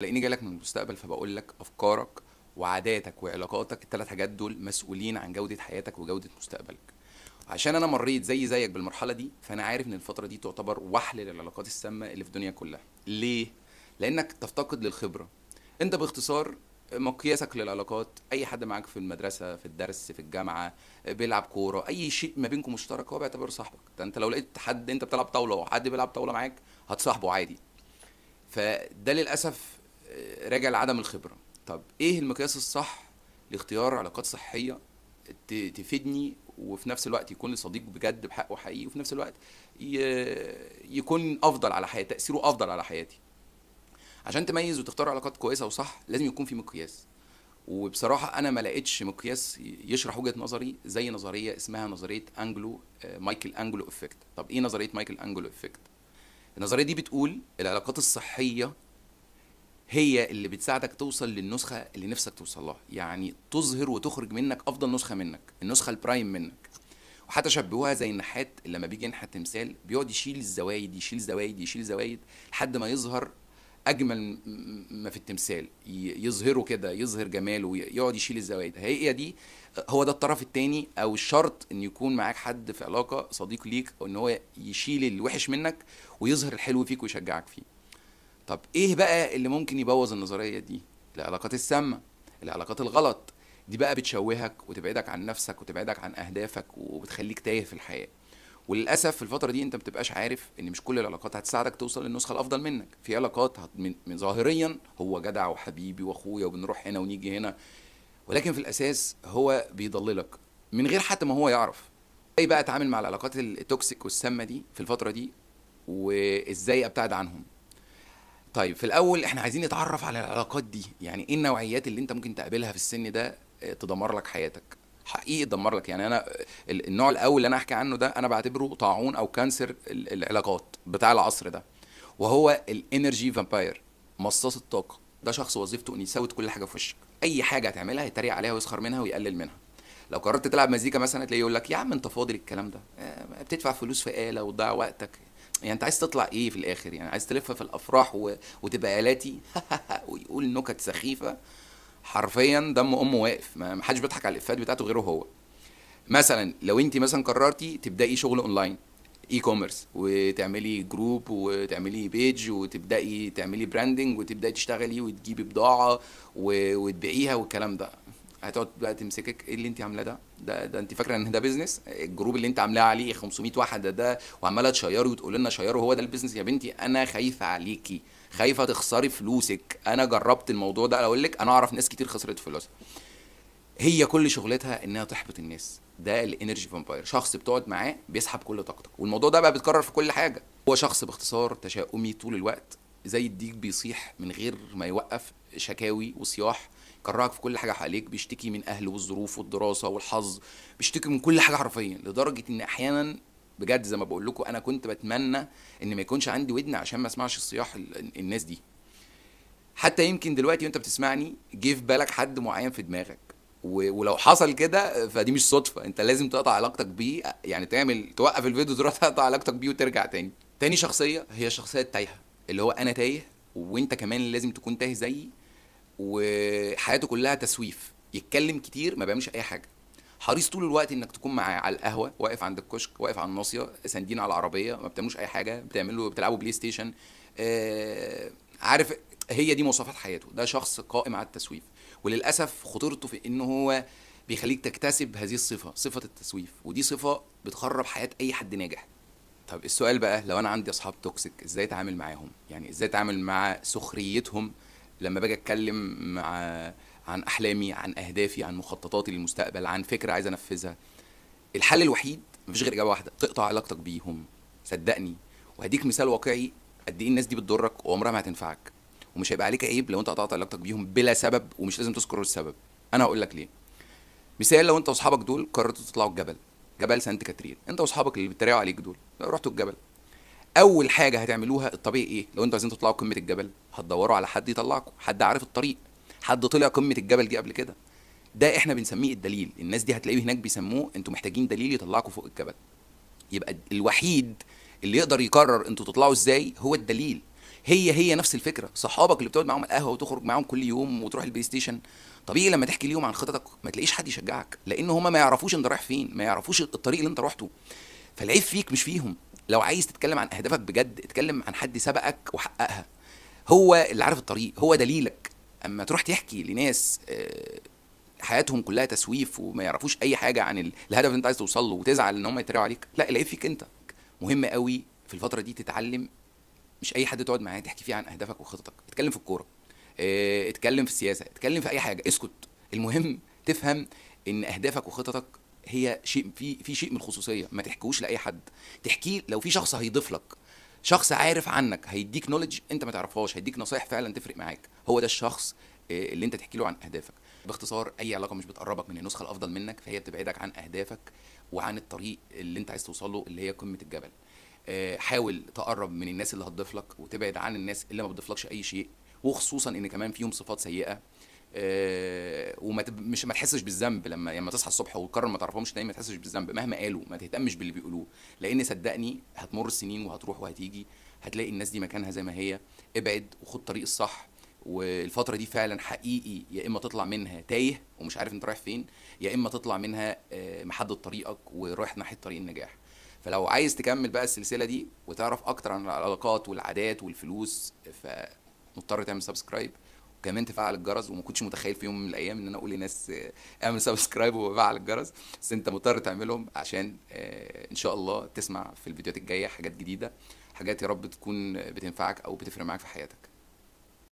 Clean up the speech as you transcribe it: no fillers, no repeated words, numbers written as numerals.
لاني جالك من المستقبل فبقول لك افكارك وعاداتك وعلاقاتك، الثلاث حاجات دول مسؤولين عن جوده حياتك وجوده مستقبلك. عشان انا مريت زي زيك بالمرحلة دي، فانا عارف ان الفترة دي تعتبر وحل للعلاقات السامة اللي في الدنيا كلها. ليه؟ لانك تفتقد للخبره. انت باختصار مقياسك للعلاقات اي حد معاك في المدرسة، في الدرس، في الجامعة، بيلعب كوره، اي شيء ما بينكم مشترك هو بيعتبره صاحبك. ده انت لو لقيت حد انت بتلعب طاولة وحد بيلعب طاولة معاك هتصاحبه عادي. فده للاسف راجع لعدم الخبرة. طب ايه المقياس الصح لاختيار علاقات صحية تفيدني وفي نفس الوقت يكون لي صديق بجد بحقه حقيقي، وفي نفس الوقت يكون افضل على حياتي، تاثيره افضل على حياتي؟ عشان تميز وتختار علاقات كويسة وصح لازم يكون في مقياس. وبصراحة انا ما لقيتش مقياس يشرح وجهه نظري زي نظرية اسمها نظرية انجلو مايكل انجلو effect. طب ايه نظرية مايكل انجلو effect؟ النظرية دي بتقول العلاقات الصحية هي اللي بتساعدك توصل للنسخه اللي نفسك توصل لها، يعني تظهر وتخرج منك افضل نسخه منك، النسخة ال prime منك. وحتى شبهوها زي النحات اللي لما بيجي ينحت تمثال بيقعد يشيل الزوايد يشيل زوايد يشيل زوايد لحد ما يظهر اجمل ما في التمثال، يظهره كده، يظهر جماله، يقعد يشيل الزوايد. هي دي، هو ده الطرف الثاني او الشرط ان يكون معاك حد في علاقة صديق ليك، او ان هو يشيل الوحش منك ويظهر الحلو فيك ويشجعك فيه. طب ايه بقى اللي ممكن يبوظ النظرية دي؟ العلاقات السامة، العلاقات الغلط دي بقى بتشوهك وتبعدك عن نفسك وتبعدك عن اهدافك وبتخليك تايه في الحياة. وللاسف في الفترة دي انت ما بتبقاش عارف ان مش كل العلاقات هتساعدك توصل للنسخه الافضل منك. في علاقات من ظاهريا هو جدع وحبيبي واخويا وبنروح هنا ونيجي هنا، ولكن في الاساس هو بيضللك من غير حتى ما هو يعرف. ازاي بقى اتعامل مع العلاقات ال toxic والسامه دي في الفترة دي، وازاي ابتعد عنهم؟ طيب في الاول احنا عايزين نتعرف على العلاقات دي، يعني ايه النوعيات اللي انت ممكن تقابلها في السن ده تدمر لك حياتك حقيقي، تدمر لك. يعني انا النوع الاول اللي انا احكي عنه ده انا بعتبره طاعون او cancer العلاقات بتاع العصر ده، وهو ال energy vampire، مصاص الطاقة. ده شخص وظيفته ان يسود كل حاجة في وشك، اي حاجة هتعملها يتريق عليها ويسخر منها ويقلل منها. لو قررت تلعب مزيكا مثلا تلاقيه يقول لك يا عم انت فاضي للكلام ده، بتدفع فلوس في آلة وتضيع وقتك، يعني انت عايز تطلع ايه في الاخر؟ يعني عايز تلف في الافراح وتبقى آلاتي ويقول نكت سخيفة، حرفيا دم امه واقف، ما حدش بيضحك على الافيهات بتاعته غيره هو. مثلا لو انت مثلا قررتي تبداي شغل online e-commerce وتعملي group وتعملي page وتبداي تعملي branding وتبداي تشتغلي وتجيبي بضاعة وتبيعيها والكلام ده، هتقعد بقى تمسكك ايه اللي انت عاملاه ده؟ ده انت فاكره ان ده business؟ ال group اللي انت عاملاه عليه 500 واحدة ده وعماله تشيري وتقول لنا شيروا، هو ده ال business؟ يا بنتي انا خايفة عليكي، خايفة تخسري فلوسك. انا جربت الموضوع ده، اقول لك انا اعرف ناس كتير خسرت فلوسها. هي كل شغلتها انها تحبط الناس. ده ال energy vampire، شخص بتقعد معاه بيسحب كل طاقتك، والموضوع ده بقى بيتكرر في كل حاجة. هو شخص باختصار تشاؤمي طول الوقت، زي الديك بيصيح من غير ما يوقف، شكاوي وصياح، كرهك في كل حاجة حواليك، بيشتكي من اهله والظروف والدراسة والحظ، بيشتكي من كل حاجة حرفيا، لدرجة ان احيانا بجد زي ما بقول لكم انا كنت بتمنى ان ما يكونش عندي ودن عشان ما اسمعش الصياح الناس دي. حتى يمكن دلوقتي وانت بتسمعني جه في بالك حد معين في دماغك، ولو حصل كده فدي مش صدفة، انت لازم تقطع علاقتك بيه، يعني توقف الفيديو تروح تقطع علاقتك بيه وترجع تاني. تاني شخصية هي الشخصية التايهه، اللي هو انا تايه وانت كمان لازم تكون تايه زيي، وحياته كلها تسويف، يتكلم كتير ما بيعملش اي حاجة، حريص طول الوقت انك تكون معاه على القهوة، واقف عند الكشك، واقف على الناصية، ساندين على العربية، ما بتعملوش اي حاجة، بتلعبوا PlayStation، عارف، هي دي مواصفات حياته. ده شخص قائم على التسويف، وللاسف خطورته في انه هو بيخليك تكتسب هذه الصفة، صفة التسويف، ودي صفة بتخرب حياة اي حد ناجح. طب السؤال بقى، لو انا عندي اصحاب toxic ازاي اتعامل معاهم؟ يعني ازاي اتعامل مع سخريتهم لما باجي اتكلم عن احلامي، عن اهدافي، عن مخططاتي للمستقبل، عن فكرة عايز انفذها؟ الحل الوحيد مفيش غير اجابه واحدة، تقطع علاقتك بيهم. صدقني، وهديك مثال واقعي قد ايه الناس دي بتضرك وعمرها ما هتنفعك، ومش هيبقى عليك عيب لو انت قطعت علاقتك بيهم بلا سبب، ومش لازم تذكر السبب. انا هقول لك ليه. مثال، لو انت واصحابك دول قررتوا تطلعوا الجبل، جبل سانت كاترين، انت واصحابك اللي بيتريقوا عليك دول رحتوا الجبل، اول حاجة هتعملوها الطبيعي ايه؟ لو انتوا عايزين تطلعوا قمة الجبل هتدوروا على حد يطلعكم، حد عارف الطريق، حد طلع قمة الجبل دي قبل كده. ده احنا بنسميه الدليل. الناس دي هتلاقيه هناك بيسموه انتوا محتاجين دليل يطلعكم فوق الجبل. يبقى الوحيد اللي يقدر يقرر انتوا تطلعوا ازاي هو الدليل. هي هي نفس الفكرة. صحابك اللي بتقعد معاهم القهوة وتخرج معاهم كل يوم وتروح البلاي ستيشن، طبيعي لما تحكي ليهم عن خططك ما تلاقيش حد يشجعك، لان هما ما يعرفوش انت رايح فين، ما يعرفوش الطريق اللي انت رحته. فالعيب فيك مش فيهم. لو عايز تتكلم عن اهدافك بجد، اتكلم عن حد سبقك وحققها، هو اللي عارف الطريق، هو دليلك. اما تروح تحكي لناس حياتهم كلها تسويف وما يعرفوش اي حاجة عن الهدف اللي انت عايز توصل له، وتزعل ان هم يتريقوا عليك، لا، العيب فيك انت. مهم قوي في الفترة دي تتعلم مش اي حد تقعد معاه تحكي فيه عن اهدافك وخططك. اتكلم في الكورة، اتكلم في السياسة، اتكلم في اي حاجة، اسكت. المهم تفهم ان اهدافك وخططك هي شيء في شيء من الخصوصية، ما تحكوش لاي حد. تحكيه لو في شخص هيضيف لك، شخص عارف عنك، هيديك knowledge انت ما تعرفهاش، هيديك نصايح فعلا تفرق معاك، هو ده الشخص اللي انت تحكي له عن اهدافك. باختصار، اي علاقة مش بتقربك من النسخة الافضل منك فهي بتبعدك عن اهدافك وعن الطريق اللي انت عايز توصل له، اللي هي قمة الجبل. حاول تقرب من الناس اللي هتضيف لك، وتبعد عن الناس اللي ما بتضيفلكش اي شيء، وخصوصا ان كمان فيهم صفات سيئه. وما مش ما تحسش بالذنب لما تصحى الصبح وتقرر ما تعرفهمش تاني، ما تحسش بالذنب مهما قالوا، ما تهتمش باللي بيقولوه، لان صدقني هتمر السنين وهتروح وهتيجي، هتلاقي الناس دي مكانها زي ما هي. ابعد وخد طريق الصح. والفترة دي فعلا حقيقي يا اما تطلع منها تايه ومش عارف انت رايح فين، يا اما تطلع منها محدد طريقك ورايح ناحية طريق النجاح. فلو عايز تكمل بقى السلسلة دي وتعرف اكتر عن العلاقات والعادات والفلوس، فمضطر تعمل subscribe وكمان تفعل الجرس. وما كنتش متخيل في يوم من الايام ان انا اقول لناس اعمل subscribe وفعل الجرس، بس انت مضطر تعملهم عشان ان شاء الله تسمع في الفيديوهات الجاية حاجات جديدة، حاجات يا رب تكون بتنفعك او بتفرق معاك في حياتك.